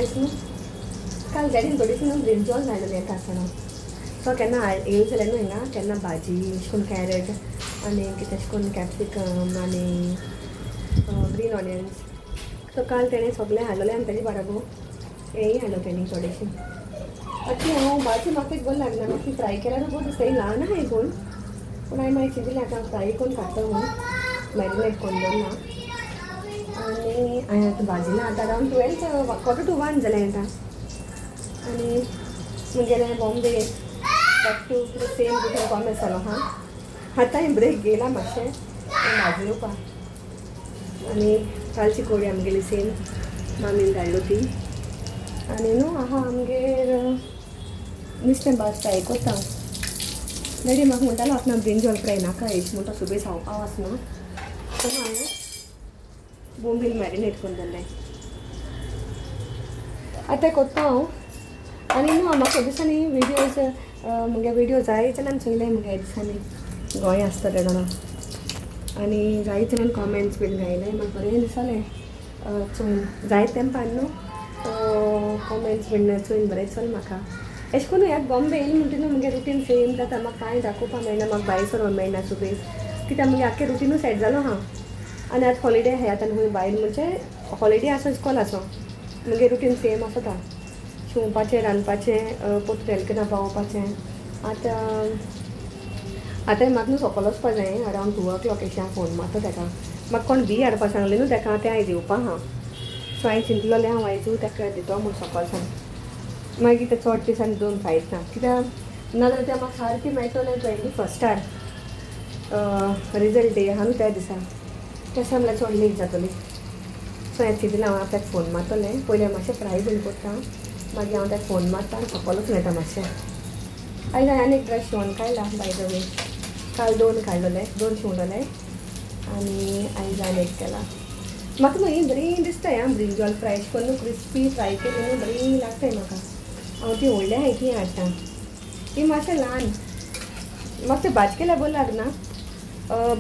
आयज न्हू काल डॅडीन थोडीशी न्हू ब्रिंजॉल धाडलेली येता आसतना. सो केन्ना येयली जाल्यार न्हू हिंगा केन्ना भाजी अशें करून कॅरट आनी कितें अशें करून कॅप्सिकम आनी ग्रीन ऑनियन्स. सो काल तेणें सगळें हाडलेलें आनी तेजे बाराबो हेंय हाडलो तेणी थोडेशें. आतां हांव भाजी म्हाका एक बरें लागना, म्हाका ती फ्राय केल्यार बरें दिसता. ही ल्हान आहाय पूण पूण हांवें मागीर चिंतलें आतां फ्राय करून काडटा म्हूण, मॅरिनेट करून दवरना. आनी हांवें आतां भाजी ना, आतां अरावंड 12 12:45 जालें आतां. आनी मुगेलें Bombay back to the same routine कॉमेस जालो हां. आतां हांवें ब्रेक घेयला मातशें भाजी येवपाक. आनी कालची कोडी आमगेली सेम मामीन धाडलो ती. आनी न्हू आहा आमगेर नुस्तें भाज फ्राय कोत्ता. डॅडी म्हाका म्हणटालो आपणा ब्रिंजॉल फ्राय नाका एश म्हणटा, सुबेज खावपा वचना. सो हांवें बोंबील मॅरिनेट करून दवरलें. आतां कोत्ता हांव. आनी न्हू म्हाका ह्या दिसांनी विडियोज मुगे विडियो जाय जाणान चोयले मुगे ह्या दिसांनी गोंय आसता तेन्ना. आनी जायते जाणान कॉमेंट्स बीन घायले, म्हाका बरें दिसलें चोवन. जायते तेंपान न्हू कॉमेंट्स बीन चोवन बरें दिसलें म्हाका. एशें करून ह्या बॉम्बे येयलें म्हणटी न्हू मुगे रुटीन सेम जाता, म्हाका कांय दाखोवपा मेळना, म्हाका भायर सरोंक मेळना सुबेज, कित्याक मुगे आख्खें रुटिनूय सेट जालो आहा. आनी आतां हॉलिडे आहाय आतां खंय भायर म्हणजे हॉलिडे आसो इस्कॉल आसो मुगे रुटीन सेम आसता, शिंवपाचें रांदपाचें पोत्तून एलकेना पावोवपाचें. आतां आतां म्हाका न्हू सोकोल वचपा जाय अरावंड 2 o'clock एशें हांव फोन मारता तेका. म्हाका कोण बी हाडपा सांगलें न्हू तेका, तें आयज येवपा आहा. सो हांवें चिंतलेलें हांव आयजू तेका दितो म्हूण सोकोल सान, मागीर तें चोड दिसांनी दोन फायद ना कित्याक नाजाल्यार तें म्हाका सारकें मेळटलें 21 रिजल्ट डे आहा न्हू त्या दिसा, त्या दिसा म्हणल्यार चड लेट जातली. सो हांवें चिंतलें हांव आपल्याक फोन मारतलें, पयलीं मातशें फ्राय बीन करता, मागीर हांव ताका फोन मारता आनी सोकोलूच मेळटा मातशें. आयज हांवें आनी एक ड्रेस शिंवोन काडला बाय the way, काल 2 काडलेले, 2 शिंवलेले आनी आयज हांवें एक केला. म्हाका न्हू ही बरी दिसता आं ब्रिंजॉल फ्राय अशें करून न्हू क्रिस्पी फ्राय केली न्हू बरी लागताय म्हाका. हांव ती व्हडली आहाय ती हाडटा, ती मातशें ल्हान म्हाका तें भाज केल्यार बरें लागना,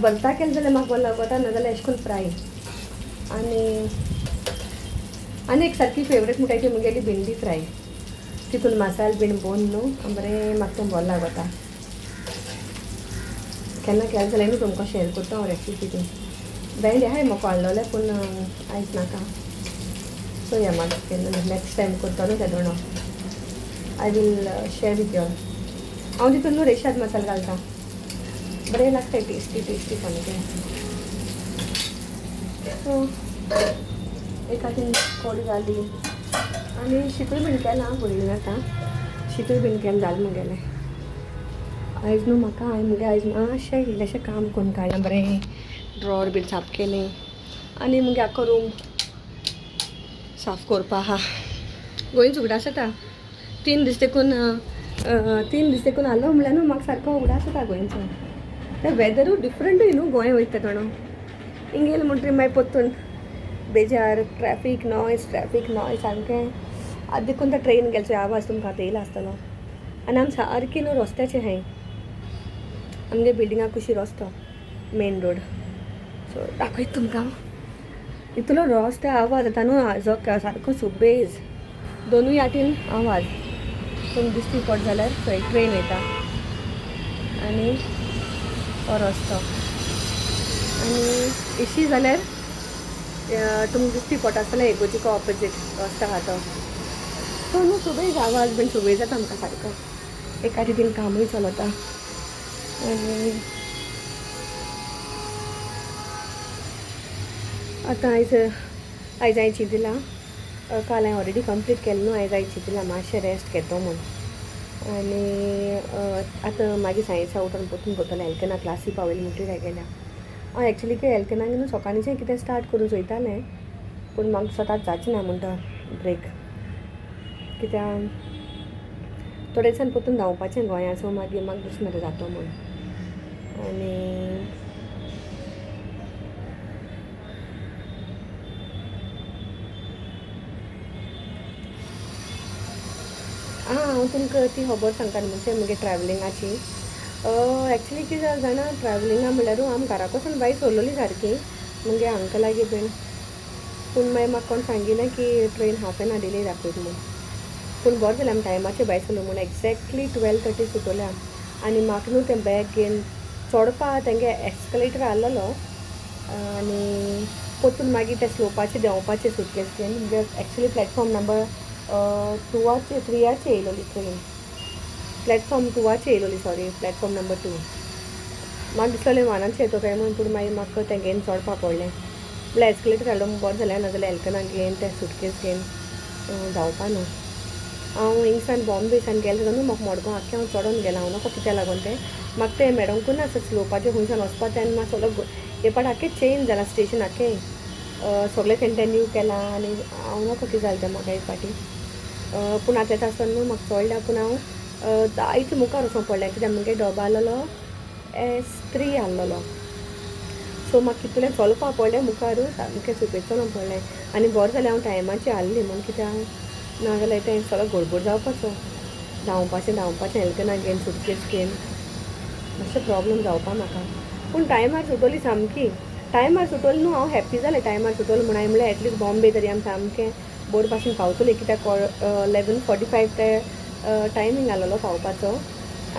भरता केलें जाल्यार म्हाका बरें लागता, नाजाल्यार अशें करून फ्राय. आनी आनी एक सारकी फेवरेट म्हणटा ती मुगेली भिंडी फ्राय, तितून मसाल बीन बोन न्हू बरें म्हाका तें बरें लागता. केन्ना केलें जाल्यार न्हू तुमकां शेअर करता हांव रेसिपी ती. भेंडे आहाय म्हाका हाडलोले पूण आयज नाका, चोया मागीर केन्ना नेक्स्ट टायम करता न्हू तेदोणो I will share with you. हांव तितून न्हू रेशाद मसाला घालता, बरें लागता टेस्टी टेस्टी सामकें. सो एका तीन कोडी घाली आनी शितूय बीन केलां, पयलीं आतां शितूय बीन केलें जालें मुगेलें. आयज न्हू म्हाका हांवें मुगे आयज मातशें इल्लेशें काम करून काडलां, बरें ड्रॉर बीन साफ केलें आनी मुगे आख्खो रूम साफ करपा आहा. गोंयच उगडास जाता, 3 दीस देखून 3 दीस देखून आलो म्हणल्यार न्हू म्हाका सारको उगडास जाता गोंयचो. तें वेदरूय डिफरंटूय न्हू गोंय वयता तेदोणो, हिंगा येयलें म्हणटरी मागीर परतून बेजार, ट्रॅफीक नॉयज, ट्रॅफीक नॉयज सामकें. आतां देखून तो ट्रेन गेलो आवाज तुमकां आतां येयला आसतलो. आनी आमी सारकी न्हू रस्त्याचेर आहाय, आमगे बिल्डिंगा कुशी रस्तो मेन रोड. सो दाखयता तुमकां इतलो रस्त्या आवाज येता न्हू जो सारको सुबेज, दोनूय वाटेन आवाज. तुमकां दिश्टी पडत जाल्यार थंय ट्रेन वयता आनी हो रस्तो. आनी एशी जाल्यार तुमकां दिश्टी पडटा आसतलें एगोजीको ऑपोजीट रस्तो आहा तो. सो न्हू सुबेज आवाज बीन सुबेज जाता आमकां सारको. एका तितून कामूय चलता. आनी आतां आयज आयज हांवें चिंतलां, काल हांवें ऑलरेडी कंप्लीट केलें न्हू, आयज हांवें चिंतलां मातशें रेस्ट घेतो म्हूण. आनी आतां मागीर सायन्सा उठून परतून करतलें. एल्केना क्लासी पावयलें म्हणटरी गेल्या हांव एक्चुली की एल्केनाक न्हू सकाळीचें कितें स्टार्ट करूं चोयतालें, पूण म्हाका स्वताक जाचें ना म्हणटा ब्रेक, कित्याक थोडे दिसान परतून धांवपाचें गोंया, सो मागीर म्हाका दुसरें जातो म्हूण. आनी आं हांव तुमकां ती खबर सांगता न्हू म्हणजे मुगे ट्रॅवलिंगाची. एक्चुली कितें जालें जाणा, ट्रॅवलिंगा म्हणल्यार आमी घरा कडसून भायर सरलोली सारकी मुगे अंकलागे बीन. पूण मागीर म्हाका कोण सांगिलें की train half an hour delay दाखयता म्हूण. पूण बरें जालें आमी टायमाचेर भायर सरलो म्हूण. एग्जॅक्टली 12:30 सुटोल्या. आनी म्हाका न्हू तें बॅग घेवन चोडपा तेंगे एस्कलेटर आहलोलो आनी परतून मागीर ते स्लोपाचेर देंवपाचें सुटकेस घेवन. म्हणजे एक्चुली प्लॅटफॉर्म नंबर टुवाचे थ्रियाचे येयलोली ट्रेन, प्लॅटफॉर्म टुवाचे येयलोली, सॉरी, प्लॅटफॉर्म नंबर 2. म्हाका दिसलेलें वानाचें येतो काय म्हूण, पूण मागीर म्हाका तें घेवन चोडपा पडलें. म्हणल्यार एस्कलेटर हाडलो म्हूण बरें जालें, नाजाल्यार एल्कना घेवन तें सुटकेस घेवन धांवपा न्हू. हांव हिंगसान बॉम्बे सान गेलें तेन्ना न्हू म्हाका मडगांव आख्खें हांव चडोन गेलां. हांव नाका कित्या लागोन तें म्हाका तें मेळोंकूच ना स्लोपाचेर खुंयसान वचपा तेन्ना सगळो हे पाट आख्खें चेंज जालां स्टेशन आख्खें, सगळें तेणें तें न्यू केलां आनी हांव नाका कितें जालें तें म्हाका एक फावटी. पूण आतां येता आसतना न्हू म्हाका चोडल्या, पूण हांव जायते मुखार वचोंक पडलें कित्याक मुगे डोबो आहलोलो एस 3 आहलोलो. सो म्हाका कितलें चलपा पडलें मुखार, सामकें सुपेर चलोंक पडलें. आनी बरें जालें हांव टायमाचेर आहली म्हूण, कित्याक नाजाल्यार तें सगळो गडबड जावपाचो, धांवपाचें धांवपाचें एल्कना घेवन सुटकेस घेवन मातशें प्रॉब्लम जावपा म्हाका. पूण टायमार सुटोली, सामकी टायमार सुटोली न्हू. हांव हॅप्पी जालें टायमार सुटोली म्हूण. हांवें म्हणलें एटलिस्ट बॉम्बे तरी आमी सामकें बरे भाशेन पावतली, कित्याक 11:45 ते टायमींग आहलोलो पावपाचो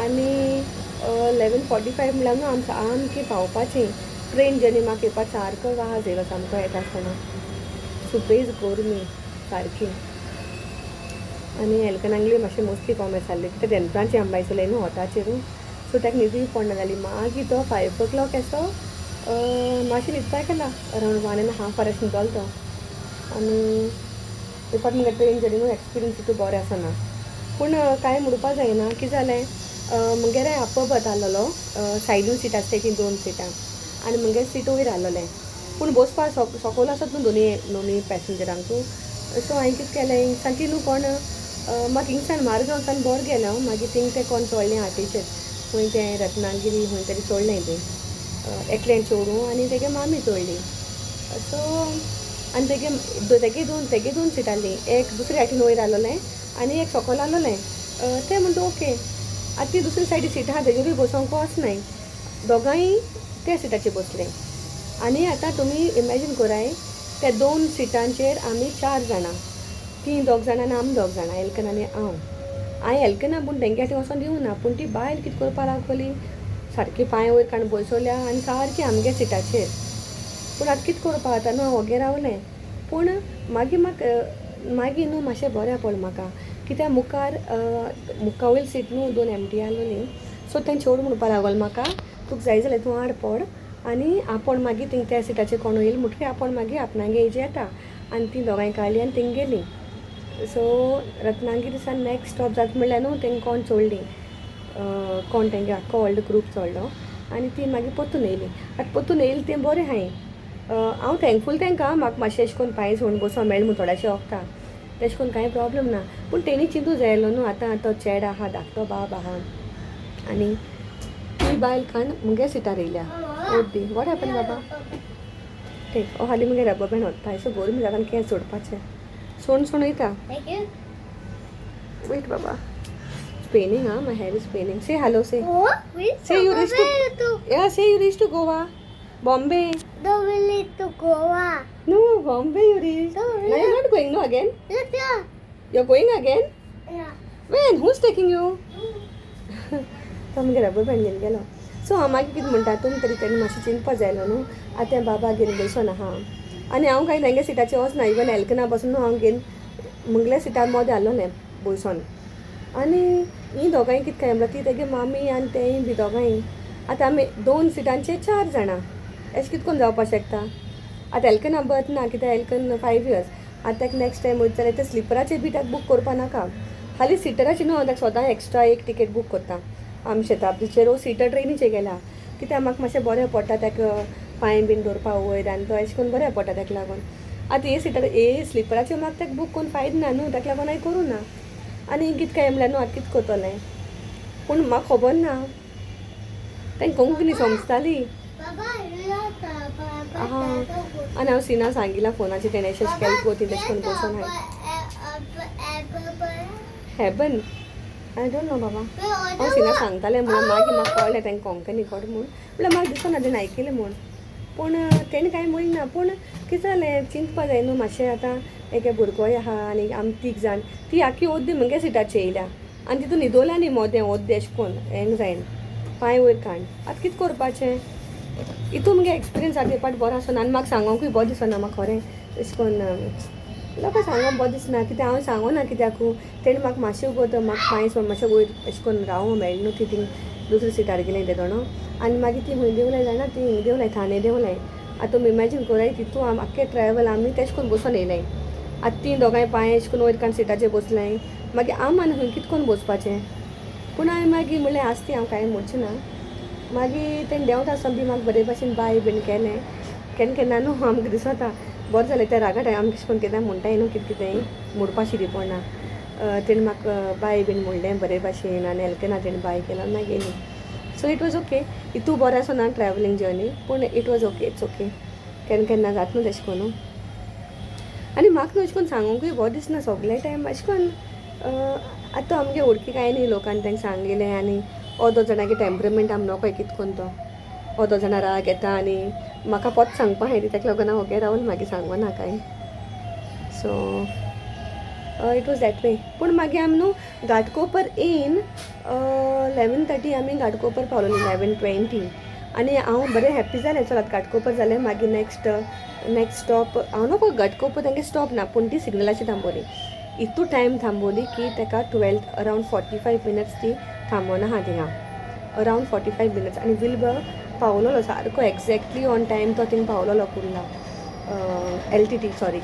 आनी 11:45 म्हणल्यार न्हू आमी सामकी पावपाची. ट्रेन जर्नी म्हाका येवपा सारको वाज येयलो सामको येता आसतना, सुपेज गरमी सारकी. आनी एल्कनांगली मातशें मोस्टली कॉमेस जाल्ली कित्याक दनपरांची आमी भायर सरले न्हू वोताचेर, सो ताका न्हिदूय पडना जाली. मागीर तो 5 ओ क्लॉक येसो मातशें न्हिदपाक गेला, अरावंड 1.5 our अशें न्हिदोलो तो. आनी एक फावट मुगे ट्रेन जर्नी न्हू एक्सपिरियन्स तितू बरें आसना, पूण कांय म्हणपा जायना. कितें जालें, मुगेलें अप्पर बर्थ आहलोलो, सायडीन सीट आसताय ती दोन सिटां आनी मुगे सीट वयर आहलोलें, पूण बसपा सोकोल आसत न्हू दोनी दोनी पॅसेंजरांकू. सो हांवें कितें केलें, हिंगसान न्हू कोण म्हाका हिंगसान मारगांवसान बरें गेलें हांव. मागीर थिंग तें कोण चोडलें हातीचेर, खूंय तें रत्नागिरी खूंय तरी चोडलें तें एकलें चेडूं आनी तेगे मामी चोडली. सो आनी तेगे तेगे दोन सिटां आहलीं, एक दुसरे सायडीन वयर आहलोलें आनी एक सोकोल आहलोलें. तें म्हणटा ओके, आतां ती दुसरी सायडी सीट आहा तेजेरूय बसोंक वचनाय, दोगांय त्या सिटाचेर बसलें. आनी आतां तुमी इमॅजीन कोराय, त्या दोन सिटांचेर आमी चार जाणां, तीं दोग जाणां आनी आमी दोग जाणां, एल्कन आनी हांव. हांवें एल्कना पूण तेंगे फाटीं वचोन दिवना, पूण ती बायल कितें करपा लागली, सारकी पांय वयर काडून बसयल्या आनी सारकी आमगे सिटाचेर. पूण आतां कितें करपा आतां न्हू, हांव वोगे रावलें. पूण मागीर म्हाका मागीर न्हू मातशें बरें पडलें म्हाका, कित्याक मुखार मुखा वयली सीट न्हू दोन एमटी आहलोली. सो तें चेडूं म्हणपा लागलो म्हाका, तुका जाय जाल्यार तूं आड पड आनी आपूण मागीर थिंग त्या सिटाचेर कोण येयलो म्हणटकीर आपूण मागीर आपणागे हेजे येता. आनी ती दोगांय काडली आनी थिंग गेली. सो रत्नागिरी सान नॅक्स्ट स्टॉप जाता म्हणल्यार न्हू तेंका कोण चोडली, कोण तेंगे आख्खो व्हडलो ग्रूप चोडलो आनी ती मागीर परतून येयली. आतां परतून येयली तें बरें आहाय, हांव थँकफूल तेंकां, म्हाका मातशें एशें करून पांय सोडून बसोंक मेळ्ळें म्हूण थोडेशें वखदां, तेशें करून कांय प्रॉब्लम ना. पूण तेणी चिंतू जाय आसलो न्हू, आतां तो चेडो आहा, धाकटो बाब आहा आनी ती बायल काण मुगे सिटार येयल्या ओद्दी. What happen बाबा? टेक. ओ हालीं मुगे रबर बँड वता सो गरमी जाता, केंस सोडपाचें सोण सोण वयता. Wait, Baba. It's paining, huh? My hair is paining. Say hello, say. Say you reached to. Yeah, say you reached to Goa. Bombay. Don't really to Goa. No, Bombay you reached. No, Now you're not going, no, again? Yeah. You're going again? Yeah. When? Who's taking you? तो मुगे rubber band घेवन गेलो. So हांव मागीर कितें म्हणटा, तुमी तरी तेणी मातशें चिंतपा जाय न्हू. आतां तें बाबा घेवन बसोन आहा आनी हांव कांय तेंगे सिटाचेर वचना, इवन एल्कना बसून न्हू हांव घेवन मुगल्या सिटार मोदें आहलोलें बसोन. आनी ही दोगांय कितें काय म्हणल्यार ती तेगे मामी आनी तेंय बी दोगांय, आतां आमी दोन सिटांचेर चार जाणां, एशें कितें करून जावपाक शकता? आतां एल्कना बर्थ ना, कित्याक एल्कन 5 इयर्स. आतां ताका नॅक्स्ट टायम वयता जाल्यार ते स्लिपराचेर बी ताका बूक करपा नाका. हालीं सिटराचेर न्हू हांव ताका सदां एक्स्ट्रा एक टिकेट बूक करता. आमी शताब्दीचेर वो सिटर ट्रेनीचेर गेला, कित्याक म्हाका मातशें बरें पडटा, ताका पांय बीन दवरपा वयर आनी तो एशें करून बरें पडटा ताका लागून. आतां हे सिटर हे स्लिपराचेर म्हाका ताका बूक करून फायदो ना न्हू, ताका लागून हांवें करूं ना. आनी कितें काय म्हणल्यार न्हू आतां कितें करतलें, पूण म्हाका खबर ना तांकां कोंकणी समजताली. आं, आनी हांव सिना सांगिलां फोनाचेर, तेणें अशें अशें केलें गो, ती तशें करून बसोन हाय. हेबन, I don't know बाबा. हांव सिना सांगतालें म्हणून मागीर म्हाका कळ्ळें तांकां कोंकणी कोड म्हूण. म्हणल्यार म्हाका दिसना तेणें आयकिलें म्हूण. पूण तेणें कांय म्हणलें ना. पूण कितें जालें चिंतपा जाय न्हू मातशें. आतां एक भुरगोय आहा आनी आमी तीग जाण, ती आख्खी ओद्दी मुगे सिटाचेर येयल्या आनी तितून न्हिदोल्या न्ही मोदें ओद्दें एशें कोन्न हेंग जायन पांय वयर काण. आतां कितें करपाचें? हितू मुगे एक्सपिरियन्स आतां एक पाट बरो आसना आनी म्हाका सांगोंकूय बरो दिसना. म्हाका खरें एशें कोन्न लोकां सांगोंक बरो दिसना. कित्याक हांव सांगोना कित्याकू तेणें म्हाका मातशें उगोत म्हाका पांय सोड मातशें वयर एशें कोन्न रावोंक मेळ्ळें न्हू. ती थिंग दुसरे सिटार गेलें तें दोणो आनी मागीर ती खूंय देंवलाय जाणा, ती हिंग देंवलाय, थाणे देंवलाय. आतां तुमी इमॅजीन कोराय तितू आम आख्खे ट्रॅवल आमी तेश कोन्न बसोन येयलाय. आतां ती दोगांय पांय एशें कोन्न वयर काडून सिटाचेर बसलाय. मागीर आम आनी खंय कितें कोन्न बसपाचें? पूण हांवें मागीर म्हणलें आस ती हांव कांय म्हणचें ना. मागीर तेणें देंवता आसतना बी म्हाका बरे भाशेन बाय बीन केलें. केन्ना केन्ना न्हू आमकां दिसता बरें जालें त्या रागाट आमकां अशें कोन्न कितें म्हणटाय न्हू, कितें कितें म्हणपा शिरी पडना. तेणें म्हाका बाय बीन म्हणलें बरे भाशेन आनी एलकेना तेणें बाय केलो आनी मागीर गेली. So it was okay. इतू बरें आसना ट्रॅवलिंग जर्नी, पूण it was okay, it's okay. केन्ना केन्ना जाता न्हू तेशें कोन्न. आनी म्हाका न्हू अशें कोन्न सांगूंकूय बरो दिसना सगळे टायम अशें कोन्न. आतां आमगे वळखी कांय न्ही लोकान तांकां सांगिलें आनी अर्दो जाणागे टेम्परमेंट आम नोकोय कितें कोन्न तो अर्दो जाणा राग येता आनी म्हाका पोत सांगपा आहाय ती तेका लागून हांव ओगे रावलें मागीर सांगोना कांय. So it was that way. पूण मागीर आमी न्हू घाटकोपर येयन 11:30 आमी घाटकोपर पावलोली, 11:20. आनी हांव बरें हॅप्पी जालें, चलात घाटकोपर जालें. मागीर नेक्स्ट नेक्स्ट स्टॉप हांव न्हू घाटकोपर तेंगे स्टॉप ना, पूण ती सिग्नलाची थांबोली. इतू टायम थांबोली की तेका 12 अरावंड 45 मिनट्स ती थांबोना आहा थिंगा, अरावंड 45 मिनट्स. आनी विल्बर पावलोलो सारको एग्जॅक्टली ऑन टायम तो थिंग पावलोलो कुर्ला LTT, sorry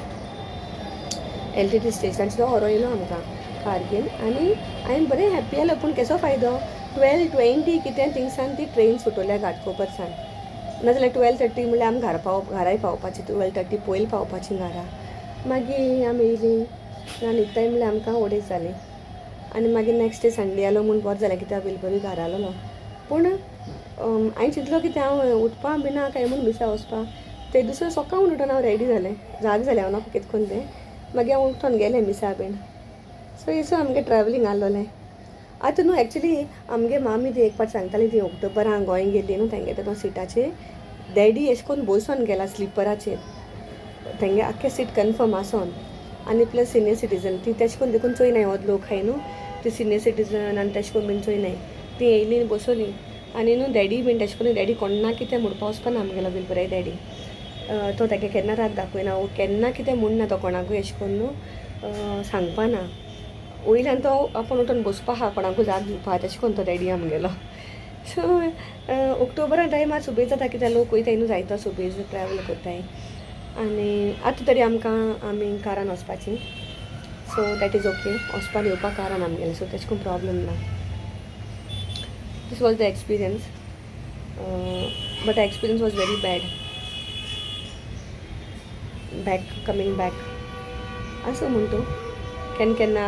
LTT स्टेशनाचेर तो व्हरो येयलो आमकां कार घेवन. आनी हांवें बरें हॅप्पी जालें. पूण केसो फायदो, 12:20 कितें थिंगसान ती ट्रेन सुटोल्या घाटकोपरसान. नाजाल्यार 12:30 म्हणल्यार आमी घराय पावपाची, 12:30 पयलीं पावपाची घरा. मागीर आमी येयलीं आनी न्हिदताय म्हणल्यार आमकां ओडेज जाली. आनी मागीर नेक्स्ट डे संडे आलो म्हूण बरें जालें कित्याक विलबरूय घरा आलोलो. पूण हांवें चिंतलो कितें हांव उठपा बी ना काय म्हूण मिसा वचपा. ते दुसरे सकाळ उठून हांव रेडी जालें, जाग जालें हांव नाका कितें कोन्न तें. मागीर हांव उठोन गेलें मिसा बीन. सो हेसो आमगे ट्रॅवलिंग आसलोलें. आतां न्हू एक्चुली आमगे मामी ती एक पाट सांगताली, ती ऑक्टोबरान गोंय गेल्ली न्हू तेंगे तेदो सिटाचेर डॅडी एशें कोन्न बसून गेला स्लिपराचेर, तेंगे आख्खें सीट कन्फर्म आसोन. आनी प्लस सिनियर सिटीजन ती तेशें कोन्न देखून चोयनाय ओद लोक आहाय न्हू ती सिनियर सिटीजन आनी तेशें कोन्न बीन चोयनाय. ती येयली बसोली आनी न्हू डॅडी बीन तेशें कोन्न डॅडी कोण्णा कितें म्हणपा वचपाना आमगेलो विलबराय डॅडी. तो तेगे केन्ना राग दाखयना, केन्ना कितें म्हणना तो कोणाकूय एशें कोन्न न्हू सांगपाना. वयल्यान तो आपूण उठून बसपा आहा कोणाकूय जाग दिवपा तेशें कोन्न तो डॅडी आमगेलो. सो ऑक्टोबरा टायमार सुबेज जाता कित्याक लोक वयताय न्हू जायतो सुबेज ट्रॅवल करताय. आनी आतां तरी आमकां आमी कारान वचपाची, सो that is okay. वचपाक येवपाक कारान आमगेलें, सो तेशें कोन्न प्रॉब्लम ना. This was the experience, but experience was very bad back coming back. आसूं म्हण तूं केन्ना केन्ना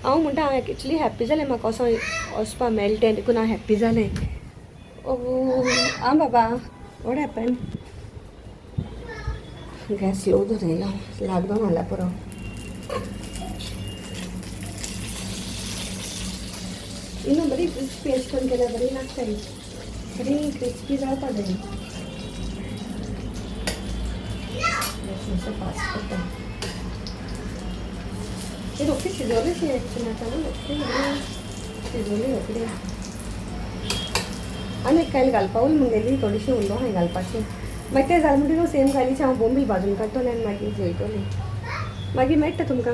हांव म्हणटा हांव एक्चुली हॅप्पी जालें म्हाका असो वचपा मेळटें देखून हांव हॅप्पी जालें. आं बाबा, what happen? Gas slow दवरयला, लागलो घाला पुरो. इन्हू बरी क्रिस्पी अशें करून केल्यार बरी लागताय, बरी क्रिस्पी जावपा जाय. गॅस मातसो फास्ट करता. ही रोखडी शिजवली शी एक्चुली आतां न्हू रोखडी बरी शिजवली रोखडी. आनी एक कायल घालपा उरली मुगेली थोडीशी उरलो हांवें घालपाची. मागीर तें जालें म्हणटकीर सेम कायलीचे हांव बोंबील भाजून काडटलें आनी मागीर जेयतलें. मागीर मेळटा तुमकां.